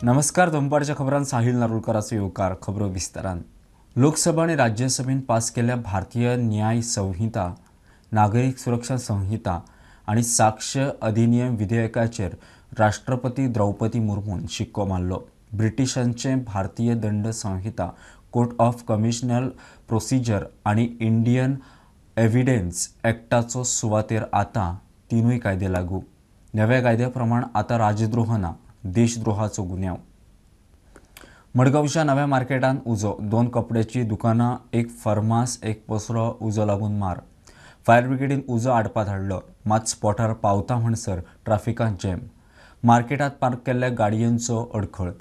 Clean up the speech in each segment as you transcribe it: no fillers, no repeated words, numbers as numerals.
नमस्कार, दनपारच्या खबरांत साहिल नारुलकराचो येवकार. खबरो विस्तारान. लोकसभा आनी राज्यसभेन पास केल्ल्या भारतीय न्याय संहिता, नागरीक सुरक्षा संहिता आनी साक्ष अधिनियम विधेयकाचेर राष्ट्रपती द्रौपदी मुर्मून शिक्को मारलो. ब्रिटिशांचे भारतीय दंड संहिता, कोर्ट ऑफ कमिशनल प्रोसिजर आनी इंडियन एव्हिडन्स ॲक्टाचो सुवातेर आतां तिनूय कायदे लागू. नव्या कायद्या प्रमाण आतां राजद्रोह ना, देशद्रोहाचो गुन्यांव. मडगांवच्या नव्या मार्केटांत उजो. 2 कपड्याची दुकानां, एक फर्मास, एक पसरो उजो लागून मार. फायर ब्रिगेडीन उजो आडपात हाडलो, मात स्पॉटार पावता म्हणसर ट्राफिकांत जॅम. मार्केटांत पार्क केल्ल्या गाडयांचो अडखळ.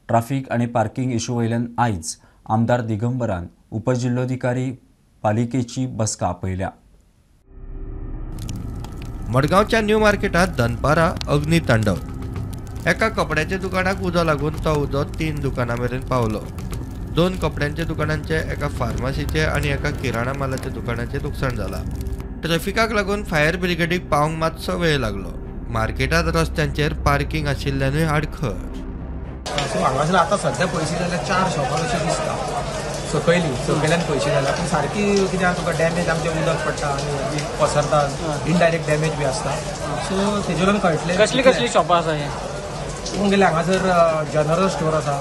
ट्राफिक आनी पार्किंग इशू वयल्यान आयज आमदार दिगंबरान उपजिल्लोधिकारी पालिकेची बसका आपयल्या. मडगांवच्या न्यू मार्केटांत दनपारा अग्नितांडव. एका कपड्याच्या दुकानाक उजो लागून तो उजो 3 दुकानां मेरेन पावलो. 2 कपड्यांच्या दुकानांचे, एका फार्मासीचे आनी एका किराणा मालाच्या दुकानाचें लुकसाण जाला. ट्रॅफिकाक लागून फायर ब्रिगेडीक पावंक मातसो वेळ लागलो. मार्केटांत रस्त्यांचेर पार्किंग आशिल्ल्यानूय आडखळ. सो हांगासर आतां सद्या पयशे जाल्यार 4 शॉपां अशें दिसता. सकयली सकयल्यान पयशे जाल्या, पूण सारकी कितें आसा तुका डॅमेज, आमचें उदक पडटा आनी पसरता, इनडायरेक्ट डॅमेज बी आसता. सो तेजे वयल्यान कळटलें. कसली कसली शॉपां आसा हे? पळोवंक गेल्यार हांगासर जनरल स्टोर आसा,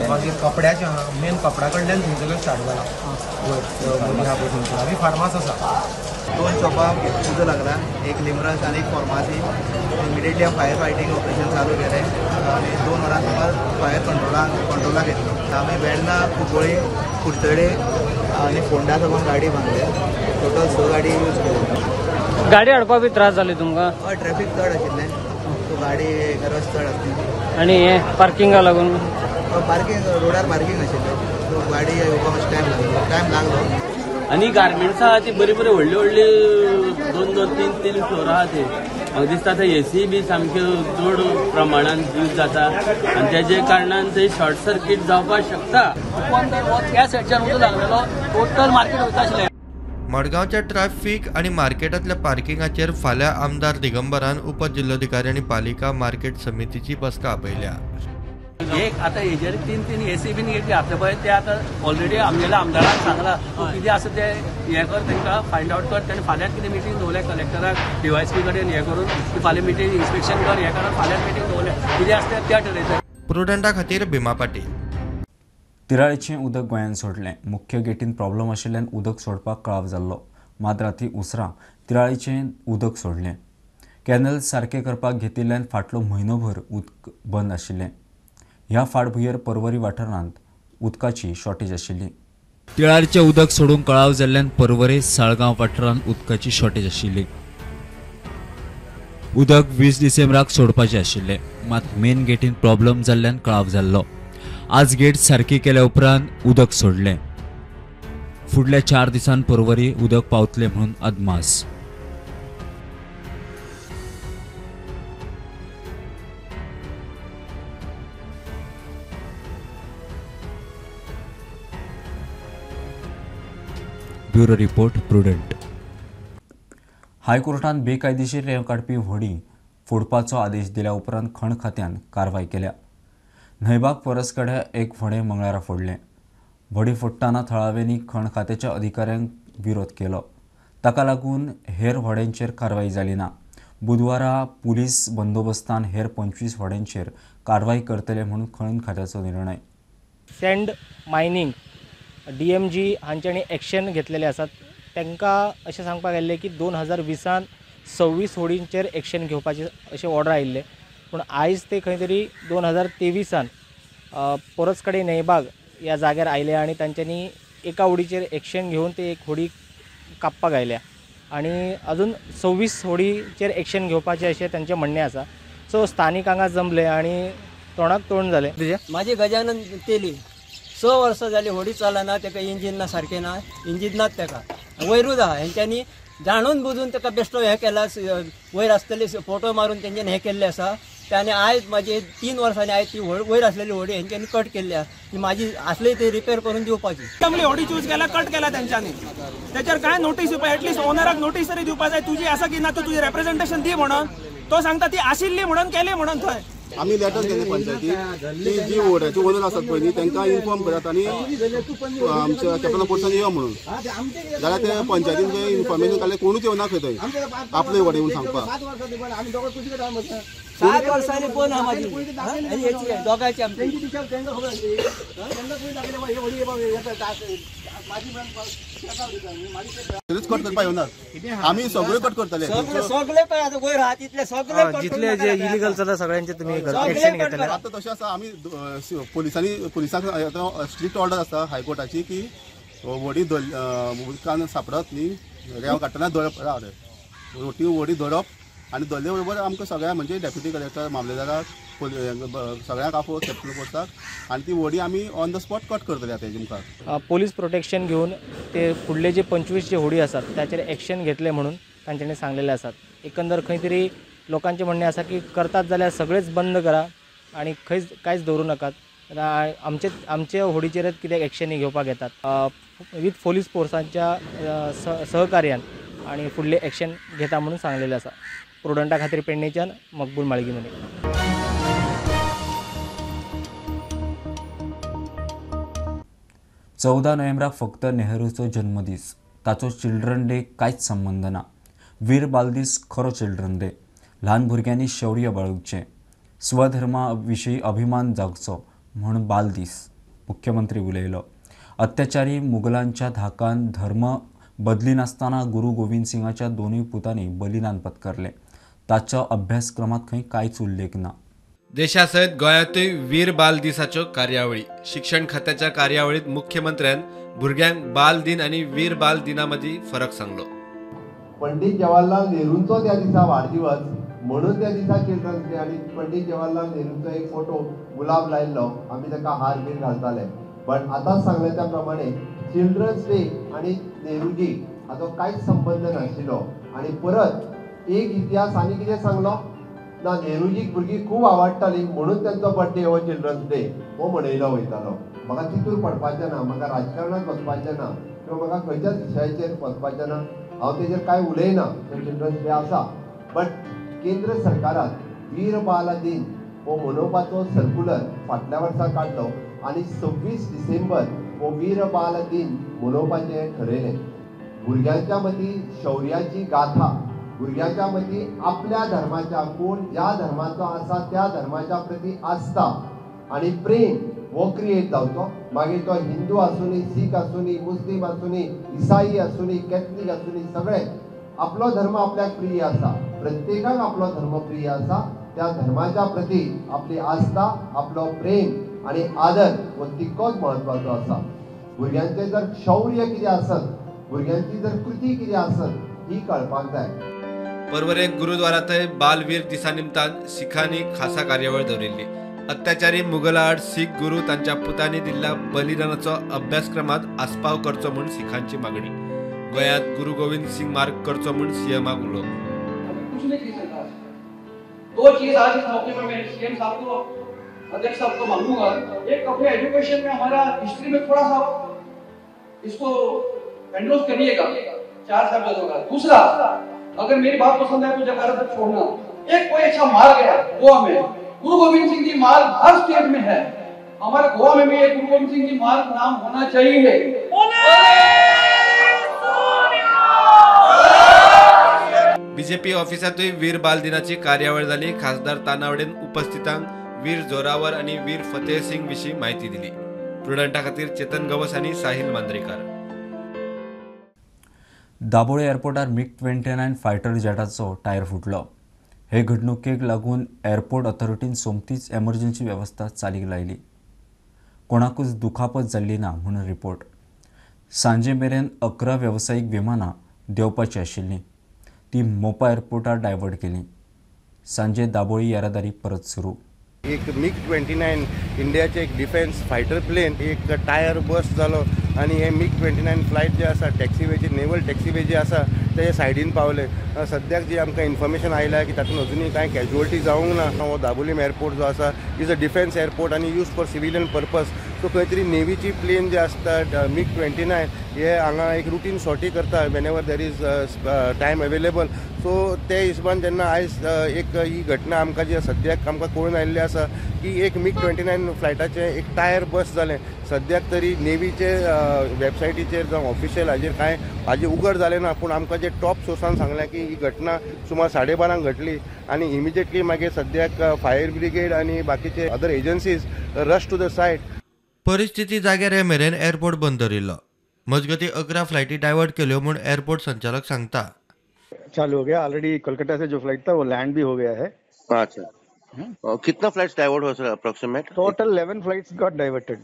मागीर कपड्याचें आहा, मेन कपड्या कडल्यान थंयसर स्टार्ट जाला वयर मदीं आहा पळय थंयसर, आनी फार्मास आसा. 2 शॉपां उजो लागला, एक लिमरस आनी एक फार्मासी. इमिडिएटली हांव फायर फायटींग ऑपरेशन चालू केलें आनी 2 वरां सुमार फायर कंट्रोलाक येतलो. आमी वेर्ना, कुंकळी, कुडचडे आनी फोंडा साकून गाडी बांदले. टोटल 6 गाडी यूज केली. गाडी हाडपाक बी त्रास जाले तुमकां? हय, ट्रॅफिक चड आशिल्लें, सो गाडी रश चड आसली. आनी हे पार्किंगा लागून? पार्किंग रोडार पार्किंग आशिल्लें, सो गाडी येवपाक मातशें टायम लागलो. आनी गार्मेंट्स आहा ती बरी बरी व्हडली व्हडली 2 2 3 3 फ्लोर आहा ते. म्हाका दिसता थंय एसी बी सामक्यो चड प्रमाणान यूज जाता आनी तेजे कारणान थंय शॉर्ट सर्कीट जावपाक शकता. त्या सायडच्यान उजो लागलेलो, टोटल मार्केट वयता आशिल्लें. मडगांवच्या ट्रॅफिक आनी मार्केटांतल्या पार्किंगाचेर फाल्यां आमदार दिगंबरान उपजिल्लोधिकारी आनी पालिका मार्केट समितीची बसका आपयल्या. एक आतां हेजेर 3 3 एसी बीन घेतली आतां पळय ते आतां ऑलरेडी आमगेल्या आमदाराक सांगलां कितें आसा तें हें कर, तांकां फायंड आवट कर. ताणें फाल्यांच कितें मिटींग दवरल्या कलेक्टराक, डीवायएसपी कडेन हें करून की फाल्यां मिटींग इन्स्पेक्शन कर, हें करून फाल्यांच मिटींग दवरल्या, कितें आसा तें त्या ठरयता. प्रुडंटा खातीर भीमा पाटील. तिराळीचें उदक गोंयांत सोडलें. मुख्य गेटीन प्रॉब्लम आशिल्ल्यान उदक सोडपाक कळाव जाल्लो. मात राती उसरां तिराळीचें उदक सोडलें. कॅनल सारकें करपाक घेतिल्ल्यान फाटलो म्हयनोभर उदक बंद आशिल्लें. ह्या फाटभुंयेर पर्वरी वाठारांत उदकाची शॉर्टेज आशिल्ली. तिळारीचें उदक सोडूंक कळाव जाल्ल्यान पर्वरी साळगांव वाठारांत उदकाची शॉर्टेज आशिल्ली. उदक 20 डिसेंबराक सोडपाचें आशिल्लें, मात मेन गेटीन प्रॉब्लम जाल्ल्यान कळाव जाल्लो. आज गेट सारकी केल्या उपरांत उदक सोडलें. फुडल्या 4 दिसांत पर्वरी उदक पावतलें म्हणून अदमास. Bureau report, Prudent. हायकोर्टान बेकायदेशीर रेंव काडपी व्हडीं फोडपाचो आदेश दिल्या उपरांत खण खात्यान कारवाय केल्या. न्हंयबाग परसकड्या एक व्हडें मंगळारा फोडलें. व्हडीं फोडटना थळाव्यांनी खण खात्याच्या अधिकाऱ्यांक विरोध केलो. ताका लागून हेर व्हड्यांचेर कारवाय जाली ना. बुधवारा पुलीस बंदोबस्तान हेर 25 व्हड्यांचेर कारवाय करतले म्हणून खण खात्याचो निर्णय. सँड मायनींग DMG हांच्यांनी एक्शन घेतलेले आसात. तांकां अशें सांगपाक आयिल्लें की 2020 26 होडींचेर एक्शन घेवपाचें अशें ऑर्डर आयिल्लें, पूण आयज ते खंय तरी 2023 परस कडेन न्हंयबाग ह्या जाग्यार आयले आनी तांच्यांनी एका होडीचेर एक्शन घेवन ते एक होडी कापपाक आयल्या आनी अजून 26 होडीचेर एक्शन घेवपाचें अशें तांचें म्हणणें आसा. सो स्थानीक हांगा जमले आनी तोंडाक तोंड जालें. म्हाजी गजानन तेली 6 वर्सां जाली होडी चलना, ताका इंजीन ना, सारकें ना, इंजीन नात ताका, वयरूच आहा. हेंच्यांनी जाणून बुजून ताका बेश्टो हें केला, वयर आसतले फोटो मारून तेंच्यांनी हें केल्लें आसा. आनी आयज म्हाजी 3 वर्सांनी आयज ती वयर आसलेली होडी हेंच्यांनी कट केल्ली आसा. ती म्हाजी आसली ती रिपेर करून दिवपाची. जमली होडी चूज केला, कट केला तेंच्यांनी, तेचेर कांय नोटीस दिवपा, एटलिस्ट ओनराक नोटीस तरी दिवपा जाय, तुजी आसा की ना, तूं तुजें रेप्रेजेंटेशन दी म्हणून. तो सांगता ती आशिल्ली म्हणून केली म्हणून थंय. आमी लेटर केले पंचायतीक की जी वोड्याचे ओनर आसात पळय न्ही तांकां इन्फॉर्म करात आनी आमच्या कॅप्टन फोर्सान यो म्हणून. जाल्यार ते पंचायतीन जे इन्फॉर्मेशन काडलें कोणूच येवना खंय थंय आपले वडे म्हणून सांगपाक. 7 वर्सांनी पोन आहा माझी दोगांयची कट करपाक येवना, आमी सगळे कट करतले. सगळे पळय आतां वयर आहा तितले सगळे जितले जे इलिगल चलता सगळ्यांचे तुमी एक्शन घेतले. आतां तशें आसा, आमी पोलिसांनी पोलिसांक आतां स्ट्रिक्ट ऑर्डर आसा हायकोर्टाची की व्हडी उदकान सापडत न्ही, रेंव काडटना धरप, रोटी व्हडी धरप आनी धरले बरोबर आमकां सगळ्या म्हणजे डेप्युटी कलेक्टर, मामलेदाराक, सगळ्यांक आपोवप कॅप्टन फोर्साक आनी ती व्हडी आमी ऑन the spot cut करतले आतां हेजे मुखार. पोलीस प्रोटेक्शन घेवन ते फुडले जे 25 जे होडी आसात ताचेर एक्शन घेतले म्हणून तांच्यांनी सांगलेले आसात. एकंदर खंय तरी लोकांचें म्हणणें आसा की करतात जाल्यार सगळेच बंद करा आनी खंयच कांयच दवरूं नाकात, आमचे आमचे होडीचेरच कित्याक एक्शनी घेवपाक येतात. विथ पोलीस फोर्सांच्या सहकार्यान आनी फुडले एक्शन घेता म्हणून सांगलेलें आसा. प्रुडंटा खातीर पेडणेच्यान मकबूल माळगीमनी. 14 नोव्हेंबराक फक्त नेहरूचो जन्मदीस, ताचो चिल्ड्रन डे कांयच संबंद ना. वीर बालदीस खरो चिल्ड्रन डे. ल्हान भुरग्यांनी शौर्य बाळगचें, स्वधर्मा विशीं अभिमान जागचो म्हूण बालदीस, मुख्यमंत्री उलयलो. अत्याचारी मुगलांच्या धाकान धर्म बदलिनासतना गुरू गोविंद सिंगाच्या दोनूय पुतांनी बलिदान पत्करलें. ताच्या अभ्यासक्रमांत खंय कांयच उल्लेख ना. देशासयत गोंयांतूय वीर बाल दिसाच्यो कार्यावळी. शिक्षण खात्याच्या कार्यावळीत मुख्यमंत्र्यान भुरग्यांक बाल दिन आनी वीर बाल दिना मदीं फरक सांगलो. पंडित जवाहरलाल नेहरूंचो त्या दिसा वाडदिवस म्हणून त्या दिसा चिल्ड्रन्स डे आनी पंडित जवाहरलाल नेहरूंचो एक फोटो गुलाब लायिल्लो, आमी ताका हार बीन घालताले. बट आतांच सांगलें त्या प्रमाणे चिल्ड्रन्स डे आनी नेहरूजी हाचो कांयच संबंद नाशिल्लो. आनी परत एक इतिहास आनी कितें सांगलो ना, नेहरूजीक भुरगीं खूब आवडटाली म्हणून तांचो बर्थडे हो चिल्ड्रन्स डे हो मनयलो वयतालो. म्हाका तितूर पडपाचें ना, म्हाका राजकारणांत वचपाचें ना किंवा म्हाका खंयच्याच विशयाचेर वचपाचें ना, हांव तेजेर कांय उलयना. तो चिल्ड्रन्स डे आसा, बट केंद्र सरकारान वीर बाल दिन हो मनोवपाचो सर्कुलर फाटल्या वर्सा काडलो आनी 26 डिसेंबर हो वीर बाल दिन मनोवपाचें ठरयलें. भुरग्यांच्या मदीं शौर्याची गाथा, भुरग्यांच्या मदीं आपल्या धर्माच्या, कोण ज्या धर्माचो आसा त्या धर्माच्या प्रती आस्था आनी प्रेम हो क्रिएट जावचो. मागीर तो हिंदू आसूनी, सीख आसूनी, मुस्लीम आसूनी, इसाई आसूनी, कॅथलीक आसूनी, सगळे आपलो धर्म आपल्याक प्रिय आसा, प्रत्येकाक आपलो धर्म प्रिय आसा. त्या धर्माच्या प्रती आपली आस्था, आपलो प्रेम आनी आदर हो तितकोच म्हत्वाचो आसा. भुरग्यांचें जर शौर्य कितें आसत, भुरग्यांची जर कृती कितें आसत ही कळपाक जाय. पर्वरे गुरुद्वारांतय बालवीर दिसा निमतान सिखांनी खासा कार्यावळ दवरिल्ली. अत्याचारी मुगलाआड सीख गुरू तांच्या पुतांनी दिल्ल्या बलिदानाचो अभ्यासक्रमांत आस्पाव करचो म्हूण सिखांची मागणी. गोंयांत गुरू गोविंद सिंग मार्ग करचो म्हूण सीएमाक उलो. दो चीज आज इस मौके पर मैं सीएम साहब को, अध्यक्ष साहब को मांगूंगा. एक, अपने एजुकेशन में हमारा हिस्ट्री में थोड़ा सा इसको एंडोर्स करिएगा, 4 साल होगा. दूसरा, अगर मेरी बात पसंद आए तो जयकारा तक छोड़ना. एक कोई अच्छा मार्ग है गोवा में, गुरु गोविंद सिंह जी मार्ग हर स्टेट में है, हमारे गोवा में भी एक गुरु गोविंद सिंह जी मार्ग नाम होना चाहिए. बीजेपी ऑफिसांतूय वीर बाल दिनाची कार्यावळ जाली. खासदार तानावडेन उपस्थितांक वीर जोरावर आनी वीर फतेह सिंग विशीं म्हायती दिली. प्रुडंटा खातीर चेतन गवस आनी साहिल मांद्रेकार. दाबोळे एअरपोर्टार MiG-29 fighter जेटाचो टायर फुटलो. हे घडणुकेक लागून एअरपोर्ट ऑथॉरिटीन सोमतीच एमर्जन्सी वेवस्था चालीक लायली. कोणाकूच दुखापत जाल्ली ना म्हणून रिपोर्ट. सांजे मेरेन 11 वेवसायीक विमानां देंवपाचीं आशिल्लीं, ती मोपा एअरपोर्टार डायवर्ट केली. सांजे दाबोळी येरादारी परत सुरू. एक MiG-29 इंडियाचे एक डिफेन्स फायटर प्लेन एक टायर बस्ट जालो आनी हे MiG-29 flight जे आसा टॅक्सीवेचे, नेवल टॅक्सीवे जे आसा ते सायडीन पावले. सद्याक जी आमकां इन्फॉर्मेशन आयल्या की तातूंत अजुनूय कांय कॅज्युअलिटी जावंक ना. हो दाबोलीम एअरपोर्ट जो आसा is a defence airport आनी use for civilian purpose. So खंय तरी नेवीची प्लेन जे आसता MiG-29 हे हांगा एक रुटीन सॉर्टी करता whenever there is time available. So ते हिशोबान जेन्ना आयज एक ही घटना आमकां जी सद्याक आमकां कळून आयिल्ली आसा की एक MiG-29 फ्लायटाचें एक टायर बस जालें. सद्याक तरी नेवीचे वेबसायटीचेर जावं ऑफिशियल हाजेर कांय हाजेर उगड जालें ना, पूण आमकां जे टॉप सोर्सान सांगलें की ही घटना सुमार 12:30 घडली आनी इमिजिएटली मागीर सद्याक फायर ब्रिगेड आनी बाकीचे other agencies rush to the site. परिस्थिती जाग्यार हे मेरेन एअरपोर्ट बंद दवरिल्लो. मजगती 11 फ्लायटी डायवर्ट केल्यो म्हूण एअरपोर्ट संचालक सांगता. चालू हो गया ऑलरेडी. कोलकाता से जो फ्लाइट था वो लैंड भी हो गया है. अच्छा, कितना फ्लाइट्स डाइवर्ट हो sir approximate? Total 11 flights got diverted.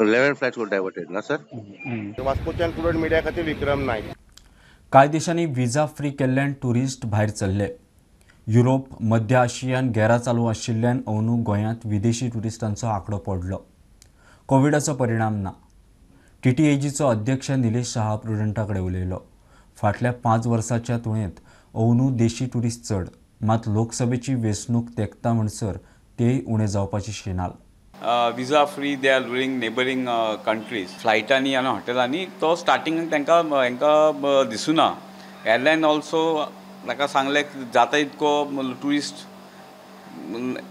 11 flights got diverted ना सर. वास्कोच्यान प्रुडंट मीडिया खातीर विक्रम नायक. कांय देशांनी विजा फ्री केल्ल्यान ट्युरिस्ट भायर चल्ले. युरोप, मध्य आशियान गेरा चालू आशिल्ल्यान अंदू गोंयांत विदेशी ट्युरिस्टांचो आंकडो पडलो. कोविडाचो परिणाम ना. टीटीएजीचो अध्यक्ष निलेश शाह प्रुडंटा कडेन उलयलो. फाटल्या 5 वर्सांच्या तुळेंत अंदू देशी ट्युरिस्ट चड, मात लोकसभेची वेंचणूक तेंकता म्हणसर तेय उणें जावपाची शिनाल. Visa free they are ruling neighbouring countries. फ्लायटांनी आनी हॉटेलांनी तो स्टार्टिंगाक तांकां हांकां दिसुना. एअरलायन ऑल्सो ताका सांगलें जाता इतको ट्युरिस्ट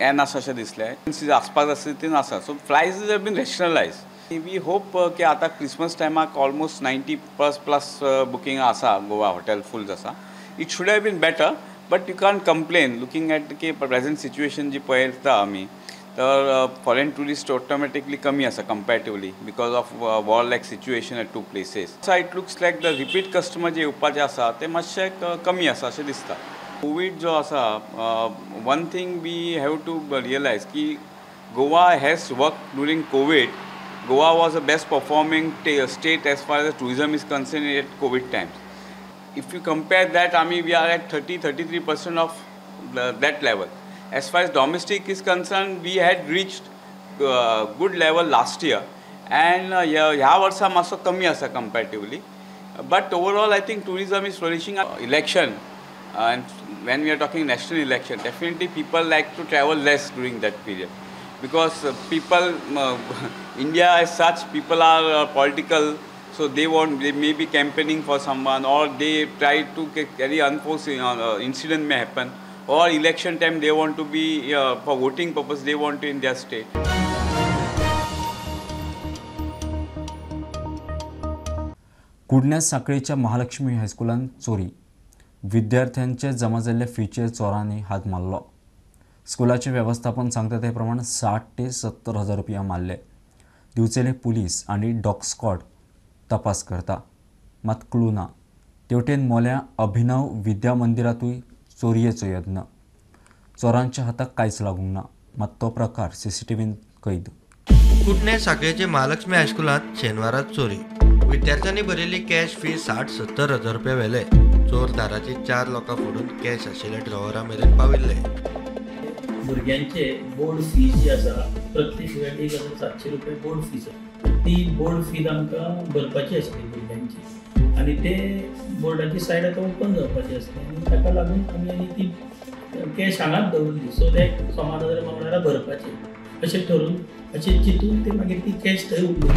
येनासा अशें दिसलें. आसपाक आसता ते NASA. So flights have been rationalise. We hope की आतां क्रिसमस टायमाक ऑलमोस्ट 90+ बुकींग आसा. गोवा हॉटेल फूल आसा. It should have been better but you can't complain looking at की प्रेझेंट सिच्युएशन जी पळयता आमी तर फॉरेन ट्युरिस्ट ऑटोमॅटिकली कमी आसा comparatively because of war like situation at two places. So it looks like the repeat customer जे येवपाचे आसा ते मातशे कमी आसा अशें दिसता. कोवीड जो आसा, one thing we have to realise की Goa has work during COVID. Goa was the best performing state as far as tourism is concern at COVID times. If you compare that, I mean, we are at 30-33% of that level. As far as domestic is concerned, we had reached good level last year, and ह्या वर्सा मातसो कमी आसा comparatively. But overall, I think tourism is flourishing. Election, and when we are talking national election, definitely people like to travel less during that period because people, India as such, people are political. So they may be campaigning for someone, or they try to carry unforeseen incident may happen, or election time they want to be for voting purpose they want to in their state. कुडण्या सांखळेच्या महालक्ष्मी हायस्कुलान चोरी. विद्यार्थ्यांचे जमा जाल्ले फीचेर चोरांनी हात मारलो. स्कुलाचें वेवस्थापन सांगता ते प्रमाण 60 ते 70 हजार रुपया मारले. दिवचले पुलीस आनी डॉग स्क्वॉड तपास करता, मात क्लू ना. तेवटेन मोल्या अभिनव विद्या मंदिरांतूय चोरयेचो यत्न. चोरांच्या हाताक कांयच लागूंक ना, मात तो प्रकार सीसीटीव्हीन कैद. कुडणे सांखळेचे महालक्ष्मी हायस्कुलांत शेनवारा चोरी. विद्यार्थ्यांनी भरिल्ली कॅश फी 60-70 हजार रुपया व्हेले. चोर दाराची 4 लोकां फोडून कॅश आशिल्ल्या ड्रॉवरा मेरेन पाविल्ले. भुरग्यांचे बोर्ड फी जी आसा प्रत्येक स्टुडंट 1700 रुपया बोर्ड फीज आसा. ती बोर्ड फी आमकां भरपाची आसली भुरग्यांची आनी ते बोर्डाची सायड आतां ओपन जावपाची आसली आनी ताका लागून आमी आनी ती कॅश हांगाच दवरली. सो ते सोमार जाल्यार मंगळारा भरपाची अशें ठरून अशें चिंतून ते मागीर ती कॅश थंय उरली.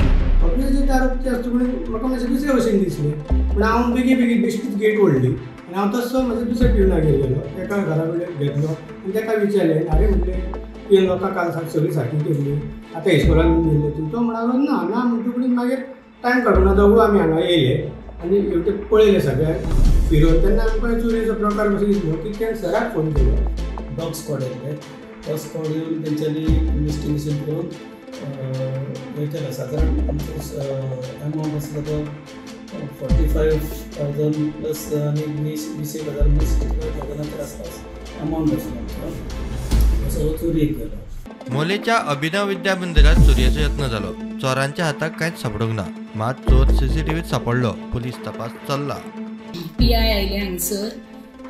आपल्याचे दार उक्तें आसता म्हणून म्हाका मातशें दुसरे भशेन दिसलें, पूण हांव बेगीन बेगीन बेश्टीच गेट ओडली आनी हांव तसो म्हज्या दुसऱ्या पिवनागेर गेलो. एका घरा कडेन घेतलो आनी ताका विचारलें, आरे म्हणलें तुवें लोकां काल सगळी सारकी केल्ली, आतां इस्कोलान गेल्ले तूं. तो म्हणालो ना ना म्हणटकूच मागीर टायम काडूना दोगूय आमी हांगा येयले आनी हेवटेन पळयलें सगळें फिरोवन. तेन्ना आमकां चोरयेचो प्रकार कसो दिसलो की तेणें सराक फोन केलो. डॉग स्क्वॉड येयले. डॉग स्क्वॉड येवन तेंच्यांनी इन्वेस्टिगेशन करून हें केलें. सादारण आमचो एमावंट आसलो तो 45,000 प्लस आनी 20-21 हजार 65,000 आसपास एमावंट आसलो आमचो. असो हो चोरयेक गेलो. मोलेच्या अभिनव विद्या मंदिरात चोरयेचो यत्न जालो. चोरांच्या हाताक कांयच सापडूंक ना, मात चोर सीसीटीव्हीत सापडलो. पुलीस तपास चल्ला. पी I आयले हांगसर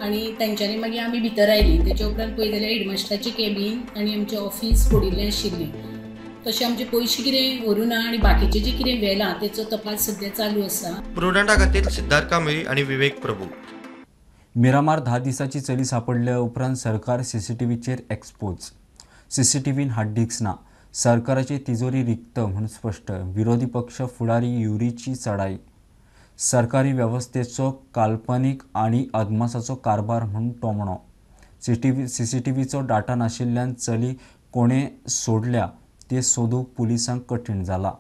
आनी तेंच्यांनी मागीर आमी भितर आयली. तेच्या उपरांत पळयत जाल्यार हेडमास्टराचें कॅबीन आनी आमचें ऑफिस फोडिल्लें आशिल्लें. तशें आमचे पयशे कितें व्हरूं ना आनी बाकीचें जें कितें व्हेलां तेचो तपास सद्या चालू आसा. प्रुडंटा खातीर सिद्धार्थ कांबळी आनी विवेक प्रभू. मिरामार 10 दिसाची चली सापडल्या उपरांत सरकार सीसीटीव्हीचेर एक्सपोज. सीसीटीव्हीन हार्ड डिस्क ना, सरकाराची तिजोरी रिक्त म्हूण स्पश्ट. विरोधी पक्ष फुडारी युरीची चढाई. सरकारी वेवस्थेचो काल्पनीक आनी अदमासाचो कारभार म्हूण टोमणो. सीसीटीव्हीचो डाटा नाशिल्ल्यान चली कोणे सोडल्या ते सोदूंक पुलिसांक कठीण जाला.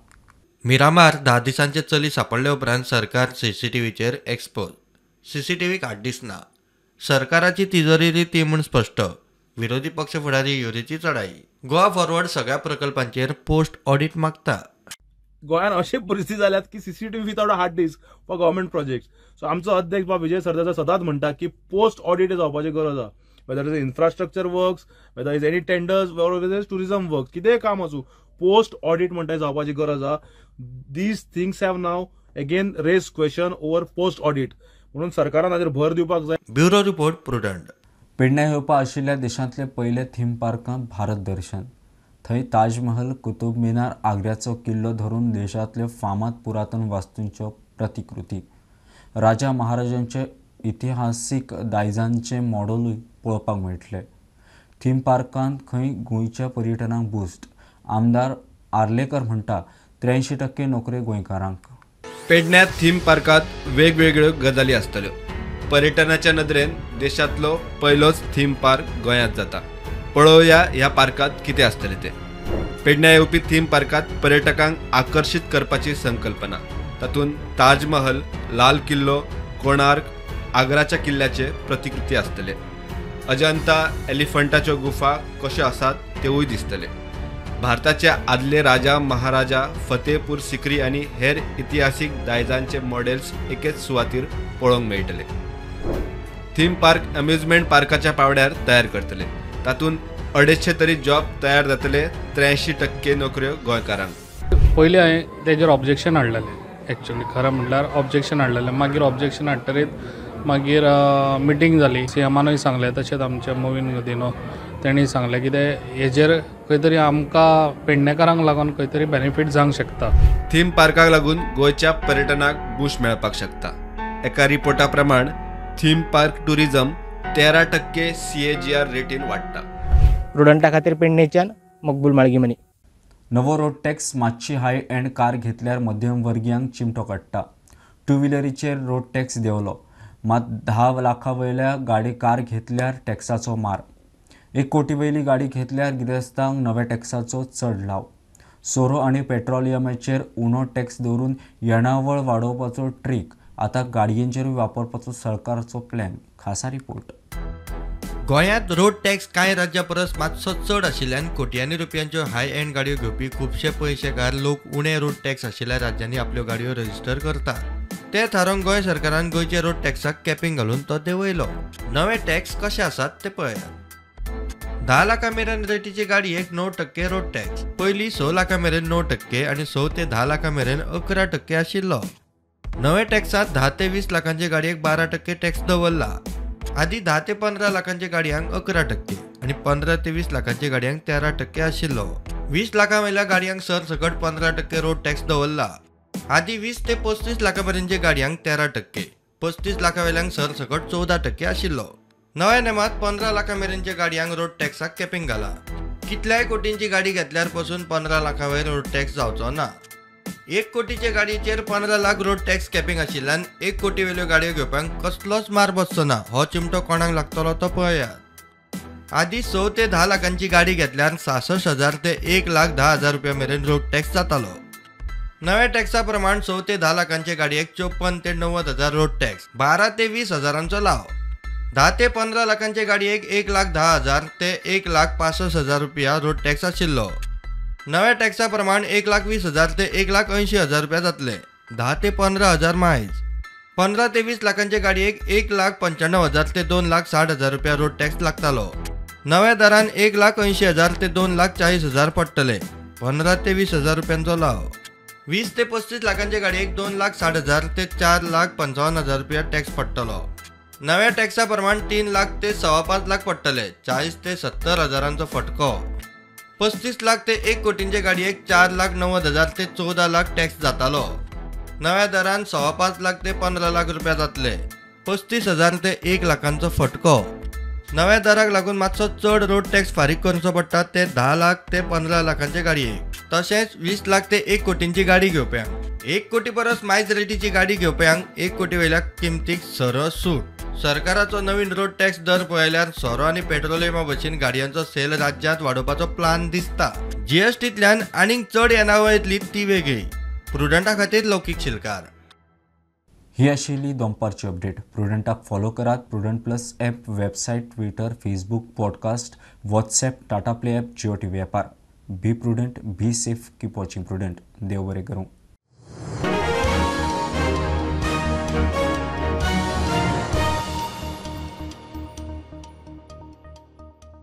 मिरामार 10 दिसांचे चली सापडले उपरांत सरकार सीसीटीव्हीचेर एक्सपोज. सीसीटीव्हीक हार्ड डिस्क ना, सरकाराची तिजोरी रिती म्हूण स्पश्ट. विरोधी पक्ष फुडारी युरीची चढाई. गोवा फॉरवर्ड सगळ्या प्रकल्पांचेर पोस्ट ऑडिट मागता. गोंयांत अशे परिस्थिती जाल्यात की CCTV without a hard disk for government project. So आमचो अध्यक्ष बाब विजय सरदेसाय सदांच म्हणटा की पोस्ट ऑडिट जावपाची गरज आसा. Whether is infrastructure works, whether is any tenders, whether is tourism works, कितेंय काम आसूं पोस्ट ऑडिट म्हणटा जावपाची गरज आसा. These things have now again raise question over post audit. म्हणून सरकारान हाजेर भर दिवपाक जाय. Bureau report, Prudent. पेडण्या येवपा आशिल्ल्या देशांतले पयले थीम पार्कांत भारत दर्शन. थंय ताजमहल, कुतुब मिनार, आग्र्याचो किल्लो धरून देशांतल्यो फामाद पुरातन वास्तूंच्यो प्रतिकृती, राजा महाराजांचे इतिहासीक दायजांचे मॉडेलूय पळोवपाक मेळटले. थीम पार्कांत खंय गोंयच्या पर्यटनाक बूस्ट. आमदार आर्लेकर म्हणटा 83% नोकऱ्यो गोंयकारांक. पेडण्या थीम पार्कांत वेगवेगळ्यो गजाली आसतल्यो. पर्यटनाच्या नदरेन देशांतलो पयलोच थीम पार्क गोंयांत जाता. पळोवया ह्या पार्कांत कितें आसतलें तें. पेडण्या येवपी थीम पार्कांत पर्यटकांक आकर्शीत करपाची संकल्पना. तातूंत ताजमहल, लाल किल्लो, कोणार्क, आग्राच्या किल्ल्याचे प्रतिकृती आसतले. अजंता, एलिफंटाच्यो गुफा कश्यो आसात त्योय दिसतले. भारताचे आदले राजा महाराजा, फतेहपूर सिक्री आनी हेर इतिहासीक दायजांचे मॉडेल्स एकेच सुवातीर पळोवंक मेळटले. थीम पार्क अम्युजमेंट पार्काच्या पावड्यार तयार करतले. तातूंत 250 तरी जॉब तयार जातले. 83% नोकऱ्यो गोंयकारांक. पयलीं हांवें तेजेर ऑब्जेक्शन हाडलेलें. एक्चुअली खरें म्हणल्यार ऑब्जेक्शन हाडलेलें. मागीर ऑब्जेक्शन हाडटरीत मागीर मिटींग जाली. सीएमानूय सांगलें, तशेंच आमच्या मोविन गुदिन्हो तेणी सांगलें कितें हेजेर खंय तरी आमकां पेडणेकारांक लागून खंय तरी बेनिफीट जावंक शकता. थीम पार्काक लागून गोंयच्या पर्यटनाक बूस्ट मेळपाक शकता. एका रिपोर्टा प्रमाण थीम पार्क टुरिझम 13% CAGR रेटीन वाडटा. प्रुडंटा खातीर पेडणेच्यान मकबूल माळगीमनी. नवो रोड टॅक्स मातशी हाय एंड कार घेतल्यार मध्यमवर्गीयांक चिमटो काडटा. टू व्हिलरीचेर रोड टॅक्स देंवलो, मात 10 लाखां वयल्या गाडी कार घेतल्यार टॅक्साचो मार. 1 कोटी वयली गाडी घेतल्यार गिरेस्तांक नव्या टॅक्साचो चड लाव. सोरो आनी पेट्रोलियमाचेर उणो टॅक्स दवरून येणावळ वाडोवपाचो ट्रीक आतां गाडयेंचेरूय वापरपाचो सरकारचो प्लॅन. खासा रिपोर्ट. गोंयांत रोड टॅक्स कांय राज्यां परस मातसो चड आशिल्ल्यान कोट्यांनी रुपयांच्यो हाय एंड गाडयो घेवपी खुबशे पयशेकार लोक उणे रोड टॅक्स आशिल्ल्या राज्यांनी आपल्यो गाडयो रजिस्टर करतात. ते थारावन गोंय सरकारान गोंयच्या रोड टॅक्साक कॅपिंग घालून तो देंवयलो. नवे टॅक्स कशे आसात ते पळयात. 10 लाखां मेरेन रेटीचे गाडयेक 9% रोड टॅक्स. पयलीं 6 लाखां मेरेन 9% आनी 6 ते 10 लाखां मेरेन 11% आशिल्लो. नवे टॅक्सांत 10 ते 20 लाखांचे गाडयेक 12% टॅक्स दवरला. आदी 10 ते 15 लाखांच्या गाडयांक 11% आनी 15 ते 20 लाखांच्या गाडयांक 13% आशिल्लो. 20 लाखां वयल्या गाडयांक सरसकट 15% रोड टॅक्स दवरला. आदी 20 ते 35 लाखां मेरेनच्या गाडयांक 13%, 35 लाखां वयल्यांक सरसकट 14% आशिल्लो. नव्या नेमांत 15 लाखां मेरेनच्या गाडयांक रोड टॅक्साक कॅपिंग घाला. कितल्याय कोटींची गाडी घेतल्यार पसून 15 लाखां वयर रोड टॅक्स जावचो ना. 1 कोटीचे गाडयेचेर 15 लाख रोड टॅक्स कॅपिंग आशिल्ल्यान 1 कोटी वेल्यो गाडयो घेवप्यांक कसलोच मार बसचो ना. हो चिमटो कोणाक लागतलो तो पळयात. आदी 6 ते 10 लाखांची गाडी घेतल्यार 66,000 ते 1,10,000 रुपया मेरेन रोड टॅक्स जातालो. नव्या टॅक्सा प्रमाण 6 ते 10 लाखांचे गाडयेक 54 ते 90,000 रोड टॅक्स, 12 ते 20 हजारांचो लाव. 10 ते 15 लाखांचे गाडयेक 1,10,000 ते 1,65,000 रुपया रोड टॅक्स आशिल्लो. नव्या टॅक्सा प्रमाण 1,20,000 ते 1,80,000 रुपया जातले. 10 ते 15,000 मायज. 15 ते 20 लाखांचे गाडयेक 1,95,000 ते 2,60,000 रुपया रोड टॅक्स लागतालो. नव्या दरान 1,80,000 ते 2,40,000 पडटले. 15 ते 20,000 रुपयांचो लाव. 20 ते 35 लाखांचे गाडयेक 2,60,000 ते 4,55,000 रुपया टॅक्स पडटलो. नव्या टॅक्सा प्रमाण 3 लाख ते 5.25 लाख पडटले. 40 ते 70 हजारांचो फटको. 35 लाख ते 1 कोटींचे गाडयेक 4,90,000 ते 14 लाख टॅक्स जातालो. नव्या दरान 5.25 लाख ते 15 लाख रुपया जातले. 35,000 ते 1 लाखांचो फटको. नव्या दराक लागून मातसो चड रोड टॅक्स फारीक करचो पडटा ते 10 लाख ते 15 लाखांचे गाडयेक, तशेंच 20 लाख ते 1 कोटींची गाडी घेवप्यांक. 1 कोटी परस मायज रेटीची गाडी घेवप्यांक 1 कोटी वयल्या किमतीक सरळ सूट. सरकाराचो नवीन रोड टॅक्स दर पळयल्यार सोरो आनी पेट्रोलियमा भशेन गाडयांचो सेल राज्यांत वाडोवपाचो प्लान दिसता. जीएसटींतल्यान आनीक चड येणावळ येतली ती वेगळी. प्रुडंटा खातीर लौकीक शिलकार. ही आशिल्ली दनपारची अपडेट. प्रुडंटाक फॉलो करात Prudent plus app, website, Twitter, Facebook, podcast, WhatsApp, Tata Play app, Jio TV ॲपार. Be prudent, be safe, keep watching Prudent. देव बरें करूं.